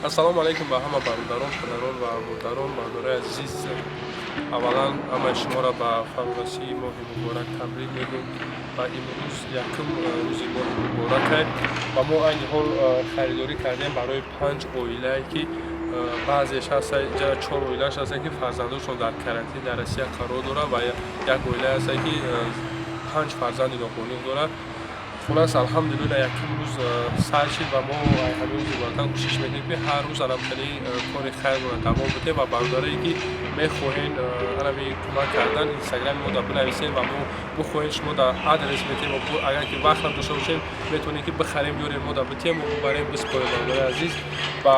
Ассалому алайкум ба ҳама бародарон, падарон ва модарон, бародарои азиз. Аввалан ҳамаи шуморо ба фарорасии моҳи муборак табрик мегӯм ва имрӯз якум рӯзи моҳи муборакай ва мо айни ҳол харидорӣ кардем барои панҷ оилае, ки баъзеш ҳаста, чор оилааш ҳаста, ки фарзандошон дар карантин дар Россия қарор дорад, ва як оилае ҳаста, ки панҷ фарзанди ноболиғ дорад. Хулас, алҳамдулилла, якум рӯз сар шид ва мо ҳамин рӯзи муборакан кӯшиш мекунем, ки ҳар рӯз анамхели кори хайрро давом бидем. Ва бародарое, ки мехоҳен анами кӯмак кардан, инстаграми мо да бинависед ва мо бихоҳем, шумо да адрес метем. Агар ки вақт надошта бошем, метавонем, ки бихарем, биёрем, мо да битем, мо бубарем, биспорем. Бародарои азиз, ва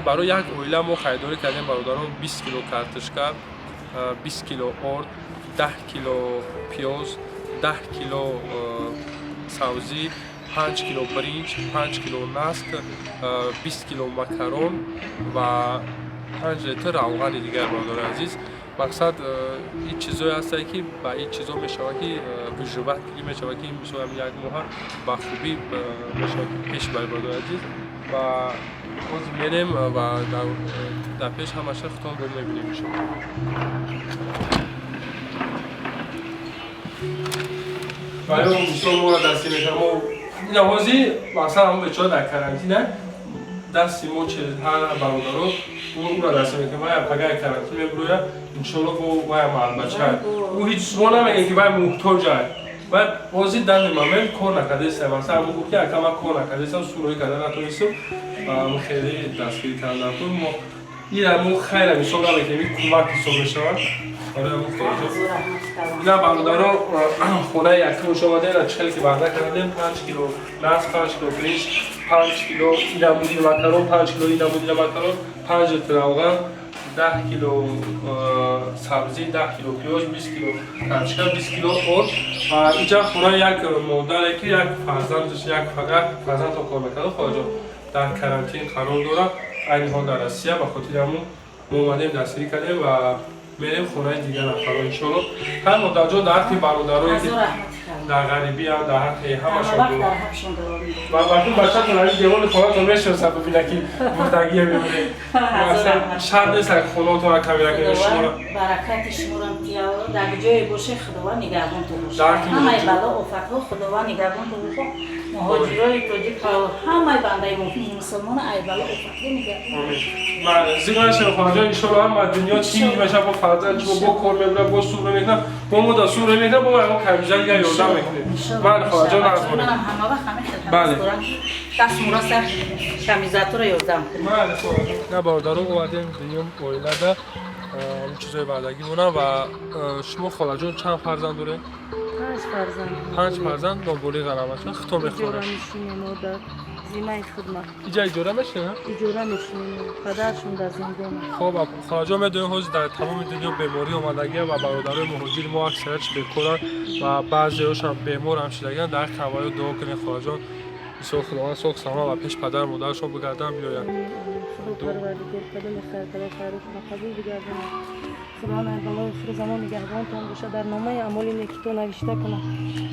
барои як оила мо харидорӣ кардем, бародарон: 20 кило картошка, 20 кило орд, 10 кило пиёз, 10 кило сабзӣ, 5 кило бринҷ, 5 кило наск, 20 кило макарон ва 5 литр равғани дигар. Бародари азиз, мақсад ин чизое ҳастае, ки ба ин чизо мешавад, ки выживать мешавад, ки мисол як моҳа ба хубӣ мешавад, ки пеш бари. Бародари азиз, ва ҳозир мерем ва дар пеш ҳамаша худтон бо мебинем, иншоалло. Ва ё мисол моро дастгир мекунад. Мо ина ҳозир мақсад ҳамон бечора дар карантина, дасти мо через ҳар бародаро ӯро дастгир мекунад. Вая пагай карантин мебурояд, иншоалло, бо вая марбача. Ӯ ҳеҷ мо намегем, ки вай муҳтоҷай. Вай ҳозир данный момент кор накардеста. Масалан, ҳамон гуфт, ки ака, ман кор накардестам, суроӣ карда натонистам ва хеле дастгирӣ кардан. Мо ира мо хайра мисол намекунем, ин кӯмак ҳисоб мешавад барои ҳамон хориҷо. Ина, бародаро, хонаи якумш омадем, чихеле ки ваъда кардем: 5 кило наск, 5 кило бринҷ, 5 кило инамудини макарон, 5 кило инамудина макарон, 5 литр равған, 10 кило сабзӣ, 10 кило пиёз, 20 кило картошка, 20 кило орд. Ва инҷа хонаи як модаре, ки як фарзандаш, як фақат фарзандто кор мекард, хоҳаҷон, дар карантин қарор дорад айни ҳол дар Россия. Ба хотири ҳамун мо омадем, дастгирӣ кардем ва мерем хонаи дигар нафаро, иншоалло. Ҳар модарҷон, дар ҳаққи бародарое, ки дар ғарибиам, дар ҳаққи ҳамашон ва вақти бачатон ҳамин девони хонатон мешиносад, бибина, ки мурдагие мебинед, шарт нест, ак хонаотонро камера кунед шуморо. Баракати шуморам тияло, дар ҷое боше, Худованд нигаҳбонтон бошад. Ҳамаи бало офатҳо Худованд нигаҳбонтон бошад. Муҳоҷирои тоҷик, ҳамаи бандаи мусулмона ай бало офатҳо нигаҳбон. Зиқнашем, хоҳарҷон, иншоалло, ҳама дунё тинҷ мешавад. Бо фарзанд шумо бо кор мебурад, бо сур мекунад, бо мо да сур мекунад, бо мо камиза дигар ёрдам мекунем. Ман, хоҳарҷон, назмонем. Бале, даст мураса камизатуро ёрдам. На, бародаро, овардем дуюм оилада чизои ваъдагӣ монам. Ва шумо, холаҷон, чанд фарзанд доред? Панҷ фарзанд. Панҷ фарзанд, ноболиға рамаша хито мехонад. Зимаи хидмат. Иҷа иҷора мешинед? Иҷора мешинем, падаршон дар зиндон аст. Хоб, холаҷон, медонем, ҳозир дар тамоми дунё беморӣ омадагия ва бародарои муҳоҷири мо аксариятш бекоранд ва баъзеҳошам беморам шудагианд. Дар ҳаққи ҳамаё дуо кунед, холаҷон. Бисёр Худованд соғ саломат ва пеш падару модарашон бигардан биёянд. Худо Парвардигор кадоми хайр када хайротона қабул бигардонад. Худованд балои охири замон нигаҳбонтон бошад, дар номаи амоли некито навишта кунад.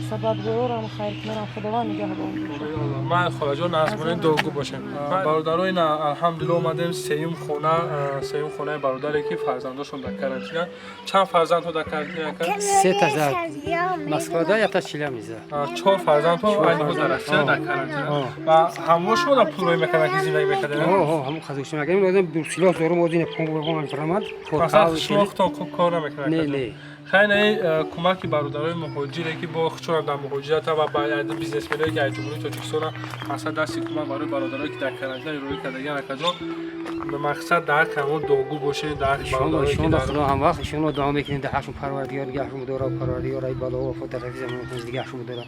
Сабабгорорам, хайркунорам Худованд нигаҳбон бошад. Ман, холаҷон, назмонин дуогӯ бошем. Бародарои, на, алҳамдулилла, омадем сеюм хона, сеюм хонаи бародаре, ки фарзандошон дар карантина. Чанд фарзандҳо дар карантина? Сеташ дар Москвада, якташ Челябинскда. Чор фарзандҳо айни ҳол дар Россия дар карантина. Ва ҳамво шумо дар пулроӣ мекарданд, ки зиндагӣ мекардед? Ҳамон қазоқистон мекардем, одам силоҳ дорум, один помрамад. Масалан, шумо худтон кор намекунед? Не, не. Хайр, кӯмаки бародарои муҳоҷире, ки бо хучонам дар муҳоҷирата ва бизнесменое, ки аз Ҷумҳурии Тоҷикистона, мақсад дасти кӯмак барои бародарое, ки дар карантина роӣ кардагиан. Акаҷон, мақсад дар ҳаққи ҳамон дуогӯ бошед, дар ҳаққи бародарое, ки Худо ҳам вақт ишонро дуо мекунем, дар ҳақшон Парвардигор нигаҳшон дора, Парвардигор ай бало офат дар ҳаққи замон нигаҳшон дора.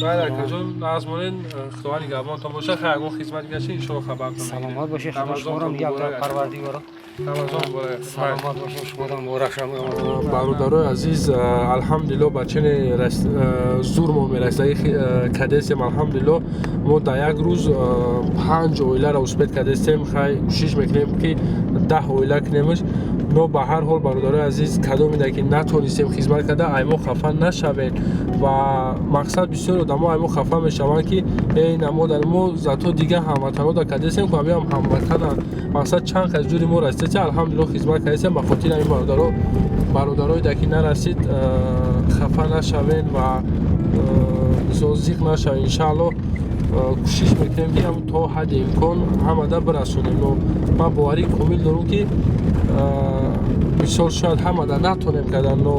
Бале, акаҷон, назмонен, Худованд нигаҳбонтон бошад. Хайр, ягон хизмат гашти, иншоалло, хабартон. Саломат бошед, Худо шуморо нигаҳ дорад, Парвардигоро. Рамазон муборак. Саломат бошед, шуморо муборак шавад. Бародарои азиз, алҳамдулилло, ба чене зур мо мерасидаги кардестем. Алҳамдулилло, мо дар як рӯз панҷ оиларо успеть кардестем. Хай, кӯшиш мекунем, ки 10 оила кунемш. Но ба ҳар ҳол, бародарои азиз, кадомида ки натонистем хизмат карда, ай мо хафа нашавед. Ва Ва мақсад, бисёр одамо ай мо хафа мешаванд, ки эй намодар мо зато дигар ҳамватанҳо кардесем, ку ҳамиам ҳамватананд. Мақсад, чанд кас ҷури мо расида, алҳамдулилло, хизмат кардесем. Ба хотири ҳамин бародарое да ки нарасид, хафа нашавен ва мисол зиқ нашавен. Иншаалло, кӯшиш мекунем, ки то ҳадди имкон ҳамада бирасонем. Ман боварии комил дорам, ки мисол шояд ҳамада натонем кардан, но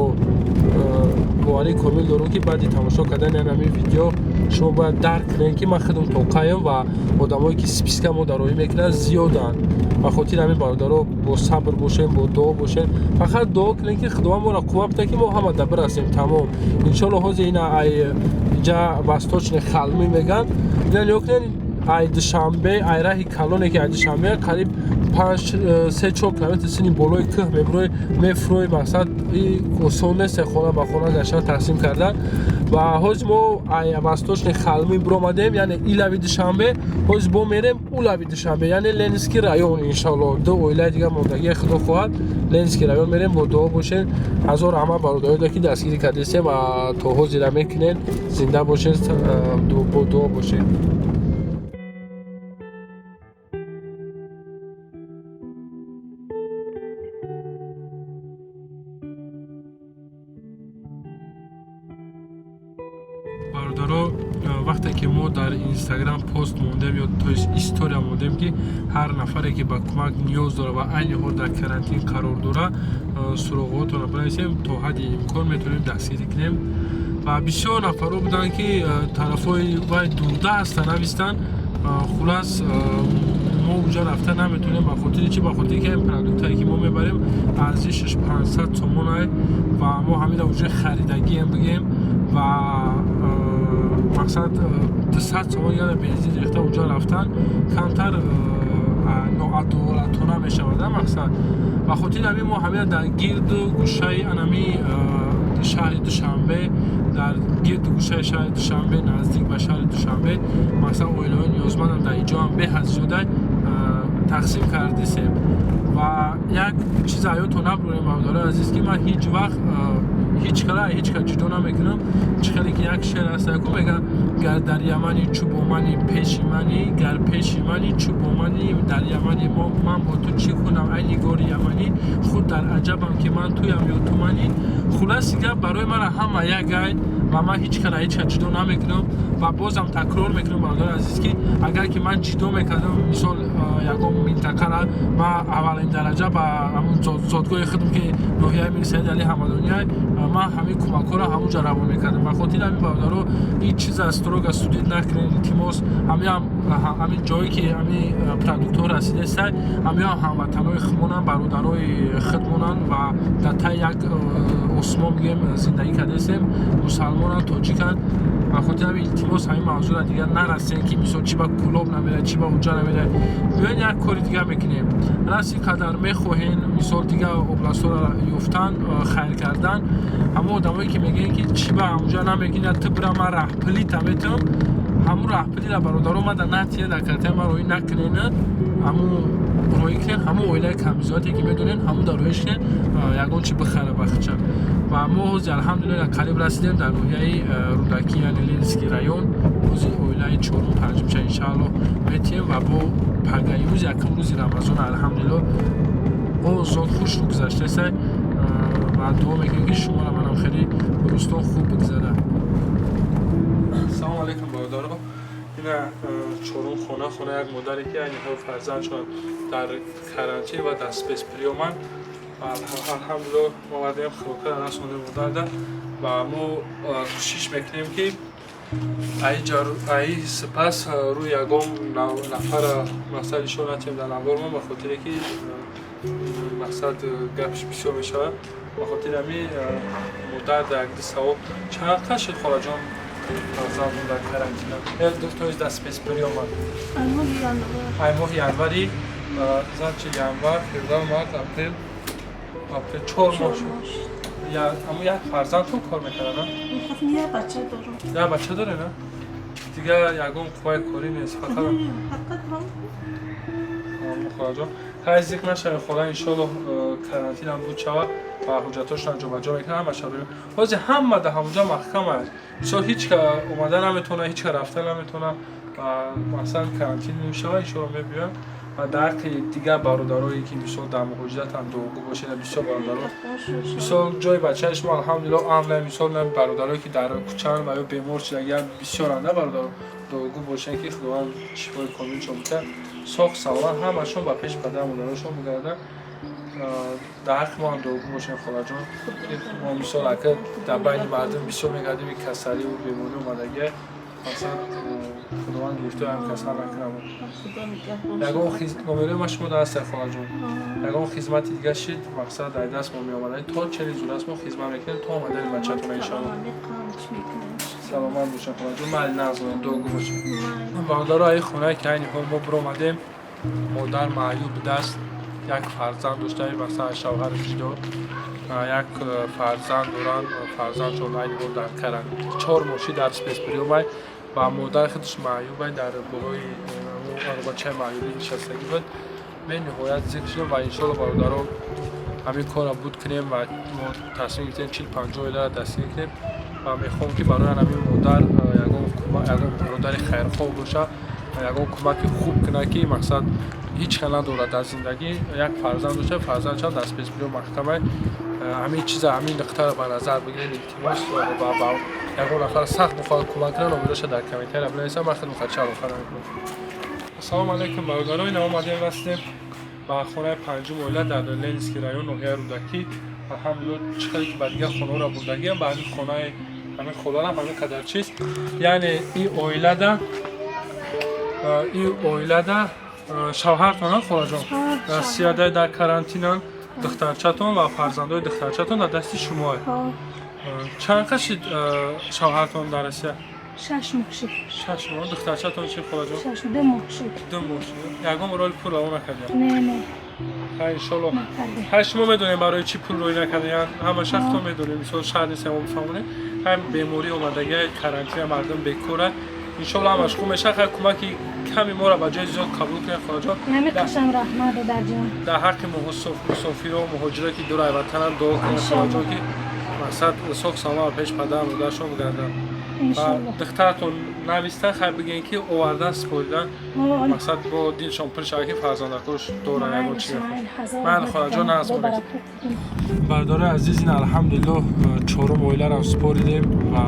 боварии комил дорам, ки баъди тамошо кардани ҳамин видео шумо бояд дарк кунед, ки ман худам тоқаем ва одамое ки списка мо дароӣ мекунанд, зиёданд. Ба хотири ҳамин, бародаро, бо сабр бошем, бо дуо бошем. Фақат дуо кунем, ки Худованд моро қувват бида, ки мо ҳамада бирасем. Тамом. Иншолло, ҳозир ина ай иҷа Восточный Холмы меган, ина нигоҳ кунед, ай Душанбе, ай раҳи калоне, ки ай Душанбе қариб панҷ, 3-4 километр сини болои кӯҳ мебурой, мефурӯй. Мақсад, осон нест хона ба хона гаштан, тақсим кардан. Ва ҳозир мо ай Восточный Холмы биромадем, яъне илави Душанбе. Ҳозир бо мерем улави Душанбе, яъне Ленинский район. Иншалло, ду оилаи дигар мондагия, Худо хоҳад, Ленинский район мерем. Бо дуо бошед. Ҳазор раҳмат, бародарода, ки дастгирӣ кардесем ва то ҳозира мекунед. Зинда бошед, бо дуо бошед. Бародаро, вақте ки мо дар Инстаграм пост мондем ё то есть история мондем, ки ҳар нафаре, ки ба кӯмак ниёз дорад ва айни ҳол дар карантин қарор дорад, суроғҳоятонро бинависем, то ҳадди имкон метавонем дастгирӣ кунем. Ва бисёр нафарҳо буданд, ки тарафҳои вай дурда ҳастанд, навистанд. Хулас, мо уҷа рафта наметавонем. Ба хотири чи? Ба хотире ки ин продуктае, ки мо мебарем, арзишаш 500 сомонае ва мо ҳамина уже харидагием бигем ва мақсад, 200 сомон яна бензин рехта уҷа рафтан камтар ноадолатона мешавад. Мақсад, ба хотири ҳамин мо ҳамина дар гирду гӯшаи анами шаҳри Душанбе, дар гирду гӯшаи шаҳри Душанбе, наздик ба шаҳри Душанбе, мақсад, оилаҳои ниёзмандам дар иҷоам беҳад зиёда, тақсим кардисем. Ва як чиз ҳаётон набурем, бародарои азиз, ки ман ҳеҷ вақт ҳеҷ кала ҳеҷ кас ҷудо намекунам. Чӣ хеле ки як шеър аст, яку мегӯяд: гар дар Ямани чӯ бо мани пеши мани, гар пеши мани чӯ бо мани дар Ямани, ман бо ту чӣ кунам, ай нигори яманӣ, худ дар аҷабам, ки ман туям ё ту манӣ. Хуласи гап, барои мара ҳама як ай ва ман ҳеҷ кара ҳеҷ кас ҷудо намекунам. Ва бозам такрор мекунам, бародари азиз, ки агар ки ман ҷудо мекардам, мисол, ягон минтақара, ман аввалин дараҷа ба ҳамун зодгоҳи худам, ки ноҳияи Мирсаид Али Ҳамадония, ман ҳамин кӯмакҳоро ҳамунҷа равон мекардам. Ба хотири ҳамин, бародаро, ин чиз аз строго судить накунед, илтимос. Ҳамин ҷое ки ҳамин продуктҳо расидааст, ҳамиам ҳамватанҳои худмонанд, бародарои худмонанд ва дар таи як осмон бигем зиндагӣ кардаистем, мусалмонанд, тоҷиканд. Ба хотири ҳамин, илтимос, ҳамин мавзӯъро дигар нарасем, ки мисол чи ба Кӯлоб намерад, чи ба уҷа намерад. Биёен, як кори дигар мекунем. Раст, ин қадар мехоҳен, мисол, дигар областҳоро ёфтан, хайр кардан, ҳамон одамое ки мегӯянд, ки чи ба ҳамуҷа намекунӣ, ту бира, ман раҳпулита метавам. Ҳамун раҳпулира, бародаро, ман дар натия дар картаи ман роҳӣ накунен. Ҳамун роҳӣ кунен, ҳамун оилаи камбизоате, ки медонен, ҳамун дар роҳиш кунен, ягон чи бихара бахча. Ва мо ҳозир, алҳамдулилла, қариб расидем дар ноҳияи Рӯдакӣ, яъне Ленинский район. Ҳозир оилаи чорум, панҷумша, иншаалло, метиҳем. Ва бо пагаи рӯз якум рӯзи Рамазон, алҳамдулилло, озод, хушрӯ гузаштаеста ва дуо мекунем, ки шуморо манам хеле рӯзтон хуб бигзарад. Салому алайкум, бародаро. Ина чорум хона, хона як модаре, ки айни ҳол фарзандшон дар карантин ва дар спецприём анд. Алҳамдулилло, овардем, хӯрокара расондем модарда. Ва мо кӯшиш мекунем, ки аи сипас рӯи ягон нафара, мақсад, ишора натиҳем дар навор мо, ба хотире ки, мақсад, гапш бисёр мешавад. Ба хотири ҳамин, модар дар якди савол: чанд қад шуд, холаҷон, фарзандон дар карантина, то есть дар спецприём анд? Ай моҳи январи, значит, январ, феврал, март, апрел, 4 моҳ шуд. Аммо як фарзандтон кор мекарда? Як бача дорам. Як бача доре, на? Дигар ягон қувваи корӣ нест, фақат? Холаҷон, хай, зиқ нашавед, хола. Иншоаллоҳ, карантин ҳам буд шава ва ҳуҷҷатҳошон ҷобаҷо мекунад, ҳама шароит ҳозир ҳама да ҳамонҷа маҳкам аст. Мисол, ҳеҷ ка омада наметавона, ҳеҷ ка рафта наметавона. Ва масалан, карантин мешава, иншоаллоҳ, мебиёям. Ва дар ҳаққи дигар бародарое, ки мисол дар муҳоҷиратанд, дуогӯ бошед. Бисёр бародаро, мисол, ҷои бачаи шумо, алҳамдулилло, амн. Мисол, бародарое, ки дар кӯчаанд ва ё бемор шудагианд, бисёранда. Бародаро, дуогӯ бошед, ки Худованд шифои комилшон бидиҳад, соғ саломат ҳамашон ба пеши падару модарошон бигарданд. Дар ҳаққи мо ҳам дуогӯ бошем, холаҷон. Мо, мисол, ака, дар байни мардум бисёр мегардем, касаливу беморӣ омадагия. Масалан, Худованд гирифтори ҳам касал накунам. Ягон номерои ма шумо дар ҳастед, холаҷон. Ягон хизмати дига шид, мақсад, дар даст мо меомада, то чели зуд аст, мо хизмат мекунем то омадани бачатона, иншоалло. Саломат бошед, холаҷон. Майли, нағзонем, дуогӯ бошед. Бародаро, аи хонае, ки айни ҳол мо биромадем, модар маъюб будааст, як фарзанд дошта, масалан, шавҳари ҷудо, як фарзанд доранд. Фарзандшон айни ҳол дар карантин, 4 моҳ дар спецприём ай ва модар худаш маъюбай, дар болои аробачаи маъюбӣ нишастагӣ буд. Бениҳоят зиқ шудем ва иншоалло, бародаро, ҳамин корро буд кунем ва мо тасмим гирифтем 40-50 оиларо дастгирӣ кунем. Ва мехоҳам, ки барои ҳамин модар ягон бародари хайрхоҳ боша, ягон кӯмаки хуб кунад, ки мақсад ҳеҷ кас надорад дар зиндагӣ, як фарзанд дошта, фарзандшам дар спецприём маҳкамай. Ҳамин чиза, ҳамин нуқтаро ба назар бигиред, илтимос. Ва ягон нафар сахт мехоҳад кӯмак кунад, номероша дар комментария бинависам, ман хеле мухача алоқа намекунам. Ассалому алайкум, бародаро. Ина омадем, расидем ба хонаи панҷум оила дар Ленинский район, ноҳияи Рӯдакӣ. Алҳамдулилло, чӣ хеле ки ба дигар хонаҳоро бурдагиам, ба ҳамин хонаи ҳамин холарам ҳамин қадар чиз. Яъне ин оилада шавҳартонан, холаҷон, Россияда дар карантинан, духтарчатон ва фарзандои духтарчатон дар дасти шумоа. Чанд қашид шавҳартон дар Россия? 6 моҳ шид. 6 моҳ. Духтарчатон чи, холаҷон? 6, 2 моҳ шид. 2 моҳ шид. Ягон роли пул равон накардиям? Не, не. Хай, иншолло. Накардем. Ҳай, шумо медонем, барои чӣ пул рӯй накардаян, ҳама шахто медонем. Мисол, шаҳр нест, мо бифаҳмонем. Ҳай, беморӣ омадагия, карантина, мардум бекора. Иншолло, ҳамаш хуб мешавад. Хай, кӯмаки ками моро ба ҷои зиёд қабул кунем, холаҷон. Ҳами қашам раҳмат, додарҷон. Дар ҳаққи мусофиро, муҳоҷиро, ки дур ватананд, дуо кунем, холаҷон, ки мақсад соғ саломат пеш падару модаршон бигарданд. Ва Иншолло. духтаратон навистан, хай, бигӯен, ки овардан, супоридан, мақсад, бо дилшон пур шавад, ки фарзандакош доранд, ягон чи мехоҳанд. Ман, холаҷон, назм. Бародарои азиз, ин, алҳамдулиллоҳ, чорум оиларо супоридем ва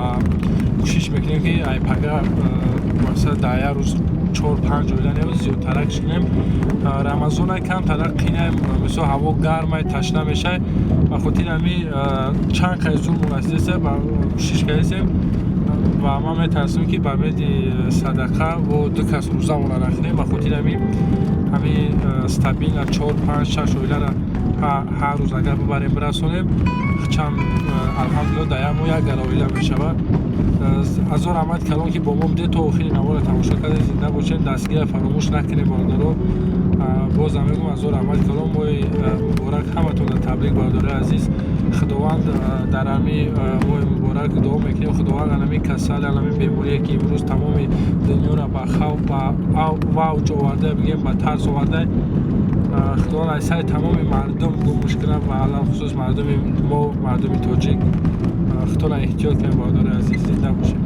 кӯшиш мекунем, ки ай пага, мақсад, дар як рӯз чор панҷ оила не, зиёдтарак кунем. Рамазона камтарак қинай, мисол, ҳаво гармай, ташна мешай. Ба хотири ҳами чанд қай зур расидеса ба кӯшиш кардесем. Ва ман метарсам, ки ба меди садақа во ду кас рӯзамона нахӯрем. Ба хотири ҳами стабильно чор, панҷ, шаш оиларо ҳар рӯз агар бибарем, бирасонем, чанд, алҳамдулилло, дар як моҳ як гала оила мешавад. Азор раҳмат калон, ки бо мо будед, то охири навора тамошо кардед. Зинда бошед, дастгирия фаромӯш накунед, бародаро. Бозам мегӯм, азор раҳмат калон. Моҳи муборак ҳаматонро табрик, бародарои азиз. Худованд дар ҳами моҳи муборак дуо мекунем, Худованд анами касали, анами беморие, ки имрӯз тамоми дунёро ба хавф, ба авҷ оварда, бигем, ба тарс оварда, Худованд аз сари тамоми мардум гумуш кунад ва алалхусус мардуми мо, мардуми тоҷик. Худтонро эҳтиёт кунед, бародарои азиз. Зинда бошед.